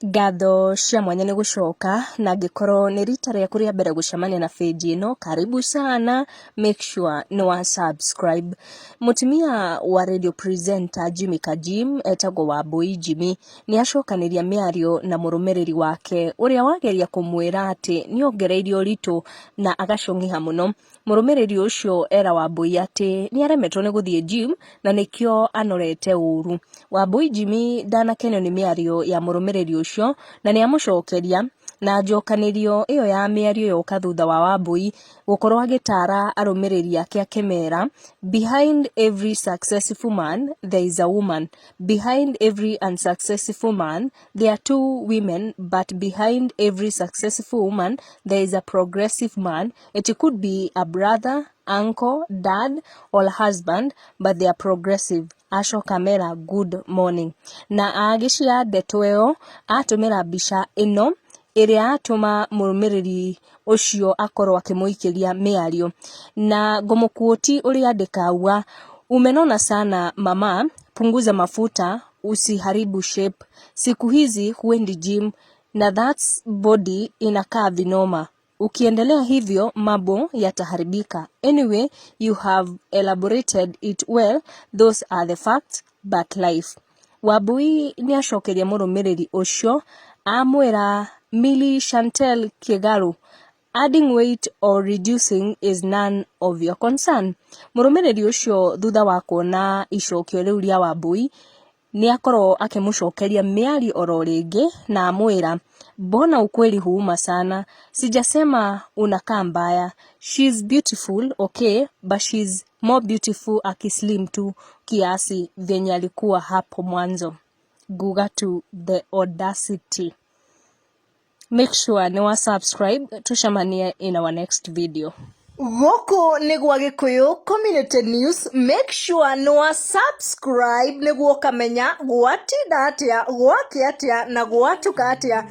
Ngatho cia mwanya nĩ gũcoka na angĩkorwo nĩ rita rĩaku rĩa mbere gũcemania na page ĩno, karibu sana, make sure nĩ wa subscribe. Mũtumia wa radio presenter Jimmy Kajim etagwo Wambui Jimmy nĩ acokanĩria mĩario na mũrũmĩrĩri wake ũrĩa wageria kũmwĩra atĩ nĩ ongereire ũritũ na agacũng'iha mũno. Mũrũmĩrĩri ũcio era Wambũi atĩ nĩaremetwo nĩ gũthiĩ gym na nĩkĩo anorete ũru. Wambũi Jimmy ndanakenio nĩ mĩario ya mũrũmĩrĩri ũcio na nĩamũcokeria na njokanĩrio ĩyo ya mĩario yoka thutha wa Wambũi gũkorwo agĩtara arũmĩrĩri ake akĩmera behind every successful man there is a woman, behind every unsuccessful man there are two women but behind every successful woman there is a progressive man. It could be a brother, uncle, dad or husband but they are progressive. Acoka mera good morning. Na agĩcia ndeto ĩyo atũmĩra mbica ĩno ĩrĩa atũma mũrũmĩrĩri ũcio akorwo akĩmũikĩria mĩario. Na ngũmũkuoti ũrĩa andĩka auga umenona sana mama, punguza mafuta usiharibu shape. Siku hizi huendi gym na that's body inakaa vinoma. Ukiendelea hivyo mambo yataharibika. Anyway, you have elaborated it well, those are the facts but life. Wambui nĩacokeria mũrũmĩrĩri ũcio amwĩra Millie Chantel Kigaru adding weight or reducing is none of your concern. Mũrũmĩrĩri ũcio thutha wa kuona icokio rĩu rĩa Wambui nĩ akorwo akĩmũcokeria mĩario oro rĩngĩ na amwĩra mbona ukweli huuma sana, sijasema unakaa mbaya, she's beautiful okay but she's more beautiful akislim tu kiasi vyenye alikuwa hapo mwanzo. Nguga tu the audacity. Make sure nĩ wa subscribe tucemanie in our next video. Gũkũ nĩ gwa Gĩkũyũ Community News, make sure nĩ wa subscribe nĩguo ũkamenya gwatinda atĩa, gwakĩa atĩa na gwatuka atĩa.